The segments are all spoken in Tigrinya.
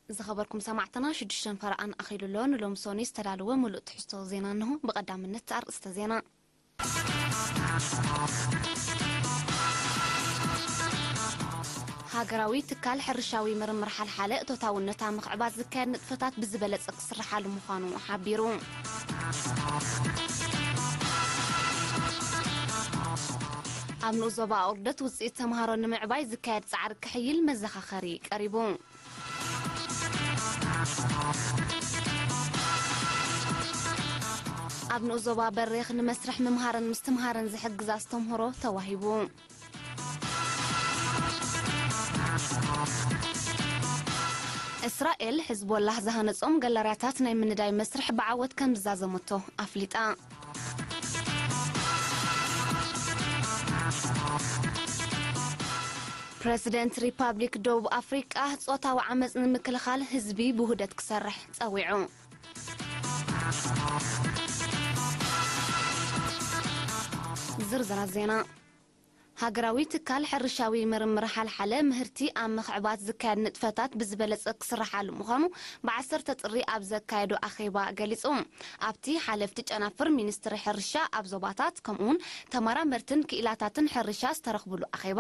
ዝኸበርኩም ሰማዕትና፣ ሽዱሽተን ፈረቓን ኣኺሉ ኣሎ። ንሎሚ ሶኒ ዝተዳለወ ምሉእ ትሕዝቶ ዜና እንሆ። ብቐዳምነት ኣርእስተ ዜና። ሃገራዊ ትካል ሕርሻዊ ምርምር ሓልሓለ እቶታውነታ ምኽዕባት ዝካየድ ንጥፈታት ብዝበለጸ ክስርሓሉ ምዃኑ ሓቢሩ። ኣብ ንኡስ ዞባ ኣቑርደት ውፅኢት ተምሃሮ ንምዕባይ ዝካየድ ፃዕሪ ክሕይል መዘኻኸሪ ቀሪቡ። ኣብ ንኡስ ዞባ በሪኽ ንመስርሕ ምምሃርን ምስትምሃርን ዝሕግዝ ኣስተምህሮ ተዋሂቡ። እስራኤል፣ ሕዝቦላህ ዝሃነጾም ገላርያታት ናይ ምንዳይ መስርሕ ብዓወት ከም ዝዛዘመቶ ኣፍሊጣ። ፕረዚደንት ሪፓብሊክ ደቡብ ኣፍሪቃ፣ ጾታዊ ዓመጽ ንምክልኻል ህዝቢ ብውህደት ክሰርሕ ጸዊዑ። ዝርዝራት ዜና። ሃገራዊ ትካል ሕርሻዊ ምርምር ሓልሓለ፣ ምህርቲ ኣብ ምኽዕባት ዝካየድ ንጥፈታት ብዝበለጸ ክስርሓሉ ምዃኑ ብዓሰርተ ጥሪ ኣብ ዘካየዶ ኣኼባ ገሊጹ። ኣብቲ ሓለፍቲ ጨናፍር ሚኒስትሪ ሕርሻ ኣብ ዞባታት፣ ከምኡውን ተመራመርትን ክኢላታትን ሕርሻ ዝተረኽብሉ ኣኼባ፣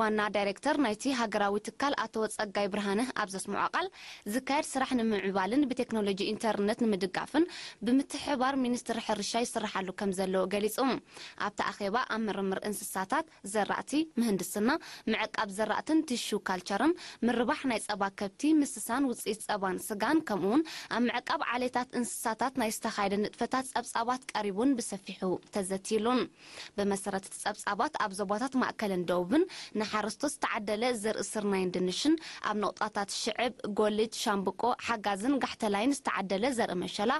ዋና ዳይሬክተር ናይቲ ሃገራዊ ትካል ኣቶ ጸጋይ ብርሃነ ኣብ ዘስምዖ ቃል፣ ዝካየድ ስራሕ ንምምዕባልን ብቴክኖሎጂ ኢንተርነት ንምድጋፍን ብምትሕብባር ሚኒስትሪ ሕርሻ ይስርሓሉ ከም ዘሎ ገሊጹ። ኣብቲ ኣኼባ ኣብ ምርምር እንስሳታት፣ ዘራእቲ፣ ምህንድስና፣ ምዕቃብ ዘራእትን ቲሹ ካልቸርን፣ ምርባሕ ናይ ጸባ ከብቲ፣ ምስሳን ውጽኢት ጸባን ስጋን፣ ከምኡውን ኣብ ምዕቃብ ዓሌታት እንስሳታት ናይ ዝተኻየደ ንጥፈታት ጸብጻባት ቀሪቡን ብሰፊሑ ተዘትይሉን። ብመሰረት እቲ ጸብጻባት፣ ኣብ ዞባታት ማእከልን ደቡብን ንሓረስቶት ዝተዓደለ ዘርኢ ስርናይን ድንሽን፣ ኣብ ነቑጣታት ሽዕብ፣ ጎልጅ፣ ሻምብቆ፣ ሓጋዝን ጋሕተላይን ዝተዓደለ ዘርኢ መሸላ፣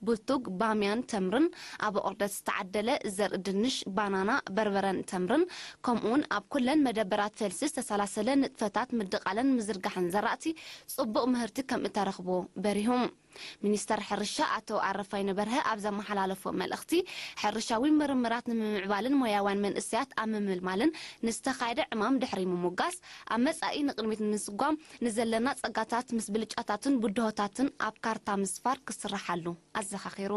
ብቱግ፣ ባምያን ተምርን፣ ኣብ ኣቑርደት ዝተዓደለ ዘርኢ ድንሽ፣ ባናና፣ በርበረን ተምርን፣ ከምኡውን ኣብ ኩለን መደበራት ፈልሲ ዝተሰላሰለ ንጥፈታት ምድቓልን ምዝርጋሕን ዘራእቲ ጽቡቕ ምህርቲ ከም እተረኽቦ በሪሁ። ሚኒስተር ሕርሻ ኣቶ ኣረፋይነ በርሀ ኣብ ዘመሓላለፎ መልእኽቲ፣ ሕርሻዊ ምርምራት ንምምዕባልን ሞያውያን መንእሰያት ኣብ ምምልማልን ንዝተኻየደ ዕማም ድሕሪ ምሙጋስ፣ ኣብ መጻኢ ንቕድሚት ንምስጓም ንዘለና ጸጋታት ምስ ብልጫታትን ብድሆታትን ኣብ ካርታ ምስፋር ክስርሓሉ ኣዘኻኺሩ።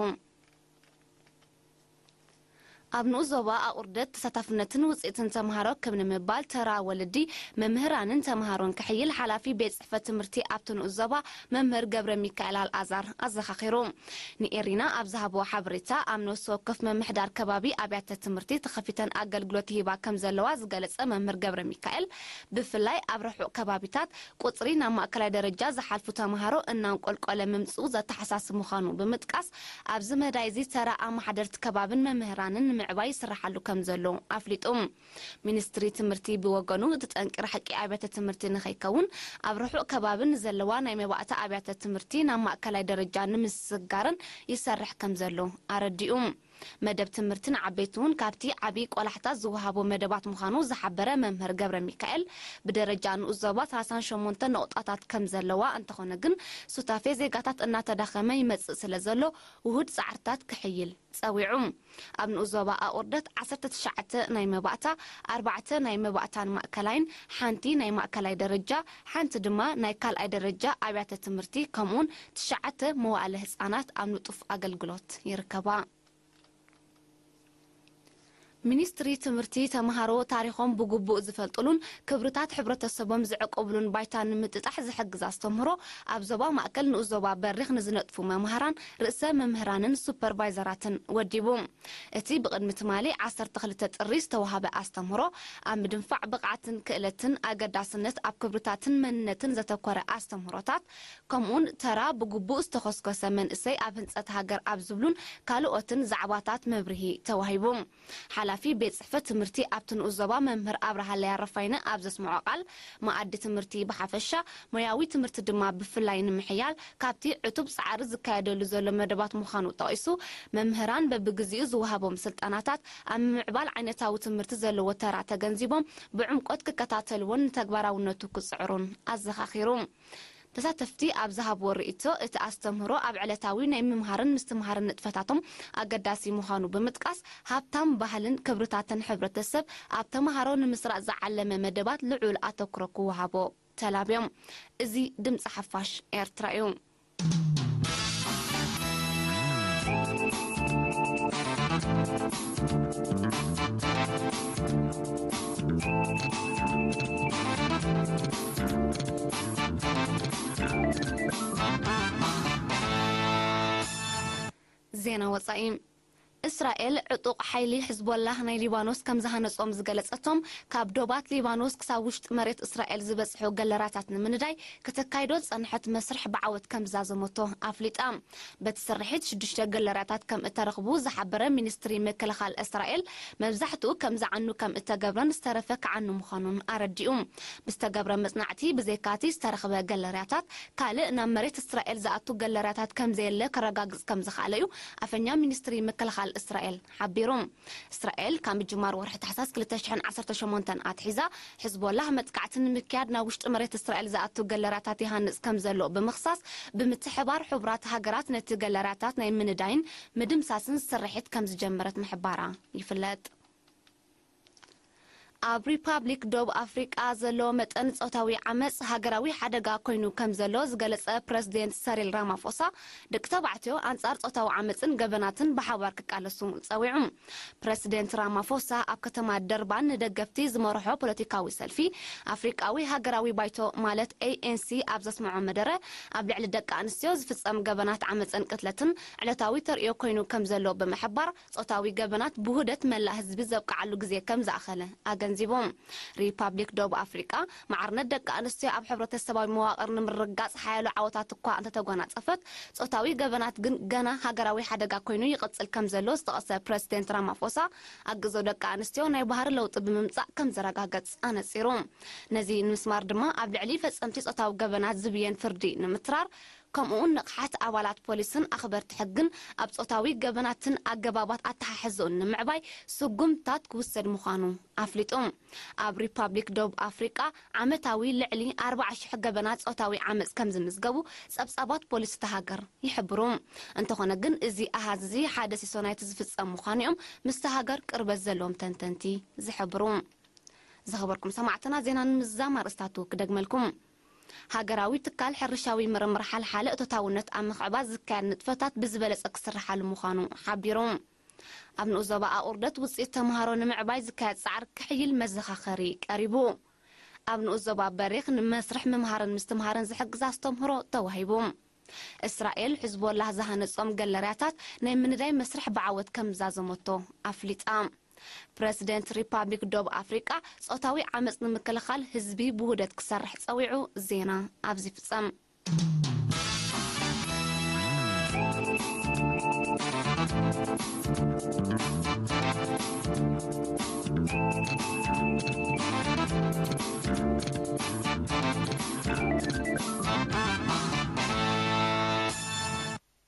ኣብ ንኡስ ዞባ ኣቑርደት ተሳታፍነትን ውፅኢትን ተምሃሮ ክብ ንምባል ተራ ወለዲ፣ መምህራንን ተምሃሮን ክሕይል ሓላፊ ቤት ፅሕፈት ትምህርቲ ኣብቲ ንኡስ ዞባ መምህር ገብረ ሚካኤል ኣልኣዛር ኣዘኻኺሩ። ንኤሪና ኣብ ዝሃብዎ ሓበሬታ፣ ኣብ ነፍሲ ወከፍ ምምሕዳር ከባቢ ኣብያተ ትምህርቲ ተኸፊተን ኣገልግሎት ይህባ ከም ዘለዋ ዝገለጸ መምህር ገብረ ሚካኤል፣ ብፍላይ ኣብ ርሑቕ ከባቢታት ቁጽሪ ናብ ማእከላይ ደረጃ ዝሓልፉ ተምሃሮ እናንቆልቆለ ምምጽኡ ዘተሓሳስብ ምዃኑ ብምጥቃስ፣ ኣብዚ መዳይ እዚ ተራ ኣመሓደርቲ ከባብን መምህራንን ንምዕባይ ይስርሓሉ ከም ዘሎ ኣፍሊጡ። ሚኒስትሪ ትምህርቲ ብወገኑ፣ እቲ ጠንቂ ርሕቂ ኣብያተ ትምህርቲ ንኸይከውን፣ ኣብ ርሑቕ ከባቢ ንዘለዋ ናይ መባእታ ኣብያተ ትምህርቲ ናብ ማእከላይ ደረጃ ንምስግጋርን ይሰርሕ ከም ዘሎ ኣረዲኡ። መደብ ትምህርቲ ንዓበይቲ እውን ካብቲ ዓቢ ቆላሕታ ዝወሃቦ መደባት ምዃኑ ዝሓበረ መምህር ገብረ ሚካኤል፣ ብደረጃ ንኡስ ዞባ ሰላሳን ሸሞንተን ነቑጣታት ከም ዘለዋ እንተኾነ ግን፣ ሱታፌ ዜጋታት እናተዳኸመ ይመጽእ ስለ ዘሎ፣ ውሁድ ጻዕርታት ክሕይል ጸዊዑ። ኣብ ንኡስ ዞባ ኣቑርደት ዓሰርተ ትሽዓተ ናይ መባእታ፣ ኣርባዕተ ናይ መባእታን ማእከላይን፣ ሓንቲ ናይ ማእከላይ ደረጃ፣ ሓንቲ ድማ ናይ ካልኣይ ደረጃ ኣብያተ ትምህርቲ፣ ከምኡውን ትሽዓተ መዋእለ ህጻናት ኣብ ንጡፍ ኣገልግሎት ይርከባ። ሚኒስትሪ ትምህርቲ፣ ተምሃሮ ታሪኾም ብግቡእ ዝፈልጥሉን ክብርታት ሕብረተሰቦም ዝዕቅብሉን ባይታ ንምጥጣሕ ዝሕግዝ ኣስተምህሮ ኣብ ዞባ ማእከል ንኡስ ዞባ በሪኽ ንዝነጥፉ መምሃራን፣ ርእሰ መምህራንን ሱፐርቫይዘራትን ወዲቡ። እቲ ብቕድሚ ትማሊ ዓሰርተ ክልተ ጥሪ ዝተዋህበ ኣስተምህሮ፣ ኣብ ምድንፋዕ ብቕዓትን ክእለትን፣ ኣገዳስነት ኣብ ክብርታትን መንነትን ዘተኮረ ኣስተምህሮታት፣ ከምኡውን ተራ ብግቡእ ዝተኾስኮሰ መንእሰይ ኣብ ህንጸት ሃገር ኣብ ዝብሉን ካልኦትን ዛዕባታት መብርሂ ተዋሂቡ። ሓላፊ ቤት ጽሕፈት ትምህርቲ ኣብቲ ንኡስ ዞባ መምህር ኣብርሃለይ ኣረፋይነ ኣብ ዘስምዖ ቃል፣ መኣዲ ትምህርቲ ብሓፈሻ፣ ሞያዊ ትምህርቲ ድማ ብፍላይ ንምሕያል ካብቲ ዕቱብ ጻዕሪ ዝካየደሉ ዘሎ መደባት ምዃኑ ጠቒሱ፣ መምህራን በብግዜኡ ዝወሃቦም ስልጠናታት ኣብ ምምዕባል ዓይነታዊ ትምህርቲ ዘለዎ ተራ ተገንዚቦም ብዕምቆት ክከታተልዎን ንተግባራውነቱ ክጽዕሩን ኣዘኻኺሩ። ተሳተፍቲ ኣብ ዝሃብዎ ርእይቶ፣ እቲ ኣስተምህሮ ኣብ ዕለታዊ ናይ ምምሃርን ምስትምሃርን ንጥፈታቶም ኣገዳሲ ምዃኑ ብምጥቃስ፣ ሃብታም ባህልን ክብርታትን ሕብረተሰብ ኣብ ተምሃሮ ንምስራጽ ዝዓለመ መደባት ልዑል ኣተኩሮ ክወሃቦ ተላብዮም። እዚ ድምጺ ሓፋሽ ኤርትራ እዩ። ዜና ወጻኢ። እስራኤል ዕጡቕ ሓይሊ ሕዝቦላህ ናይ ሊባኖስ ከም ዝሃነጾም ዝገለጸቶም፣ ካብ ዶባት ሊባኖስ ክሳብ ውሽጢ መሬት እስራኤል ዝበጽሑ ገለራታት ንምንዳይ ከተካይዶ ዝጸንሐት መስርሕ ብዓወት ከም ዝዛዘመቶ ኣፍሊጣ። በቲ ስርሒት ሽዱሽተ ገለራታት ከም እተረኽቡ ዝሓበረ ሚኒስትሪ ምክልኻል እስራኤል፣ መብዛሕትኡ ከም ዝዓኑ ከም እተገብረን ዝተረፈ ክዓኑ ምዃኑን ኣረዲኡ። ብዝተገብረ መጽናዕቲ ብዘይካቲ ዝተረኽበ ገለራታት፣ ካልእ ናብ መሬት እስራኤል ዝኣቱ ገለራታት ከም ዘየለ ከረጋግጽ ከም ዝኸኣለ እዩ ኣፈኛ ሚኒስትሪ ምክልኻል እስራኤል ሓቢሩ። እስራኤል ካብ ምጅማር ወርሒ ታሕሳስ ክልተ ሽሕን ዓሰርተ ሸሞንተን ኣትሒዛ፣ ሕዝቦላህ መጥቃዕቲ ንምክያድ ናብ ውሽጢ መሬት እስራኤል ዝኣቱ ገለራታት ይሃንጽ ከም ዘሎ ብምኽሳስ፣ ብምትሕባር ሕቡራት ሃገራት ነቲ ገለራታት ናይ ምንዳይን ምድምሳስን ስርሒት ከም ዝጀመረት ምሕባራ ይፍለጥ። ኣብ ሪፓብሊክ ዶብ ኣፍሪቃ ዘሎ መጠን ጾታዊ ዓመጽ ሃገራዊ ሓደጋ ኮይኑ ከም ዘሎ ዝገለጸ ፕረዚደንት ሰሪል ራማፎሳ፣ ደቂ ተባዕትዮ ኣንጻር ጾታዊ ዓመጽን ገበናትን ብሓባር ክቃለሱ ጸዊዑ። ፕረዚደንት ራማፎሳ ኣብ ከተማ ደርባን ንደገፍቲ ዝመርሖ ፖለቲካዊ ሰልፊ ኣፍሪቃዊ ሃገራዊ ባይቶ ማለት ኤ ኤን ሲ ኣብ ዘስምዖ መደረ፣ ኣብ ልዕሊ ደቂ ኣንስትዮ ዝፍጸም ገበናት ዓመጽን ቅትለትን ዕለታዊ ተርእዮ ኮይኑ ከም ዘሎ ብምሕባር፣ ጾታዊ ገበናት ብውህደት መላእ ህዝቢ ዘብቅዓሉ ግዜ ከም ዝኣኸለ ኣገንዚቡ። ሪፓብሊክ ደቡብ ኣፍሪቃ፣ ማዕርነት ደቂ ኣንስትዮ ኣብ ሕብረተሰባዊ መዋቕር ንምርግጋጽ ሓያሎ ዓወታት እኳ እንተተጓናጸፈት፣ ጾታዊ ገበናት ግን ገና ሃገራዊ ሓደጋ ኮይኑ ይቕጽል ከም ዘሎ ዝጠቐሰ ፕረዚደንት ራማፎሳ፣ ኣግዞ ደቂ ኣንስትዮ ናይ ባህሪ ለውጢ ብምምጻእ ከም ዝረጋገጽ ኣነጺሩ። ነዚ ንምስማር ድማ ኣብ ልዕሊ ፈጸምቲ ጾታዊ ገበናት ዝብየን ፍርዲ ንምትራር፣ ከምኡውን ንቕሓት ኣባላት ፖሊስን ኣኽበርቲ ሕግን ኣብ ጾታዊ ገበናትን ኣገባባት ኣተሓሕዝኡን ንምዕባይ ስጉምታት ክውሰድ ምዃኑ ኣፍሊጡ። ኣብ ሪፓብሊክ ደቡብ ኣፍሪቃ ዓመታዊ ልዕሊ ኣርባዓ ሽሕ ገበናት ጾታዊ ዓመጽ ከም ዝምዝገቡ ጸብጻባት ፖሊስ እታ ሃገር ይሕብሩ። እንተኾነ ግን፣ እዚ ኣሃዝ እዚ ሓደ ሲሶ ናይቲ ዝፍጸም ምዃኑ እዮም ምስቲ ሃገር ቅርበት ዘለዎም ተንተንቲ ዝሕብሩ። ዝኸበርኩም ሰማዕትና፣ ዜና ንምዝዛም ኣርእስታቱ ክደግመልኩም። ሃገራዊ ትካል ሕርሻዊ ምርምር ሓልሓለ እቶታውነት ኣብ ምኽዕባት ዝካየድ ንጥፈታት ብዝበለጸ ክስርሓሉ ምዃኑ ሓቢሩ። ኣብ ንኡስ ዞባ ኣቑርደት ውፅኢት ተምሃሮ ንምዕባይ ዝካየድ ፃዕሪ ክሕይል መዘኻኸሪ ቀሪቡ። ኣብ ንኡስ ዞባ በሪኽ ንመስርሕ ምምሃርን ምስትምሃርን ዝሕግዝ ኣስተምህሮ ተዋሂቡ። እስራኤል ሕዝቦላህ ዝሃነጾም ገለርያታት ናይ ምንዳይ መስርሕ ብዓወት ከም ዛዘመቶ ኣፍሊጣ። ፕረሲደንት ሪፓብሊክ ዶብ ኣፍሪቃ ጾታዊ ዓመጽ ንምክልኻል ህዝቢ ብውህደት ክሰርሕ ጸዊዑ። ዜና ኣብዚ ይፍጸም።